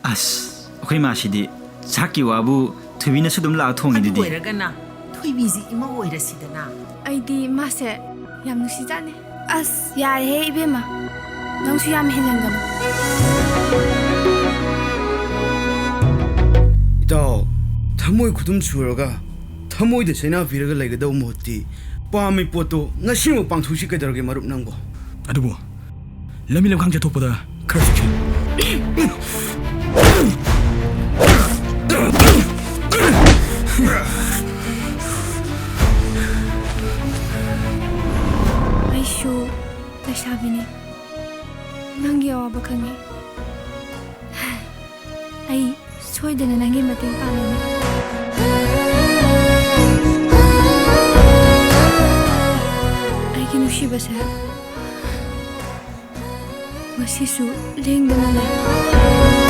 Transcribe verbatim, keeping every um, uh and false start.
ꯑꯁ, ꯑꯩꯈꯣꯏ ꯃꯥꯁꯤꯗꯤ ꯆꯥꯛꯀꯤ ꯋꯥꯕꯨ ꯊꯣꯏꯕꯤꯅꯁꯨ ꯑꯗꯨꯝ ꯂꯥꯛꯑ ꯑꯗꯨ ꯊꯣꯡꯉꯤꯗꯨꯗꯤ꯫ ꯑꯣꯏꯔꯒꯅ ꯊꯣꯏꯕꯤꯁꯤ ꯏꯃꯧ ꯑꯣꯏꯔꯁꯤꯗꯅ꯫ ꯑꯩꯗꯤ ꯃꯥꯁꯦ ꯌꯥꯝ ꯅꯨꯡꯁꯤꯖꯥꯠꯅꯤ꯫ ꯑꯁ, ꯌꯥꯔꯦꯍꯦ ꯏꯕꯦꯝꯃ, ꯅꯪꯁꯨ ꯌꯥꯝ ꯍꯦꯟꯖꯟꯒꯅꯨ꯫ ꯏꯇꯥꯎ, ꯊꯃꯣꯏ ꯈꯨꯗꯨꯝ ꯁꯨꯔꯒ ꯊꯃꯣꯏꯗ ꯆꯩꯅꯥ ꯄꯤꯔꯒ ꯂꯩꯒꯗꯧꯕ ꯃꯍꯨꯠꯇꯤ, ꯄꯥꯝꯃꯤ ꯄꯣꯠꯇꯣ ꯉꯁꯤꯃꯛ ꯄꯥꯡꯊꯣꯛꯁꯤ ꯀꯩꯗꯧꯔꯒꯦ, ꯃꯔꯨꯞ ꯅꯪꯕꯣ? ꯑꯗꯨꯕꯨ ꯂꯝꯕꯤ ꯂꯝꯈꯥꯡ ꯆꯠꯊꯣꯛꯄꯗ ꯈꯔ ꯆꯦꯛꯁꯤꯟ꯫ ꯑꯩꯁꯨ ꯂꯩꯁꯥꯕꯤꯅꯤ, ꯅꯪꯒꯤ ꯑꯋꯥꯕ ꯈꯪꯉꯤ꯫ ꯑꯩ ꯁꯣꯏꯗꯅ ꯅꯪꯒꯤ ꯃꯇꯦꯡ ꯄꯥꯡꯒꯅꯤ꯫ ꯑꯩꯒꯤ ꯅꯨꯡꯁꯤꯕꯁꯦ ꯉꯁꯤꯁꯨ ꯂꯦꯡꯗꯅ ꯂꯩ꯫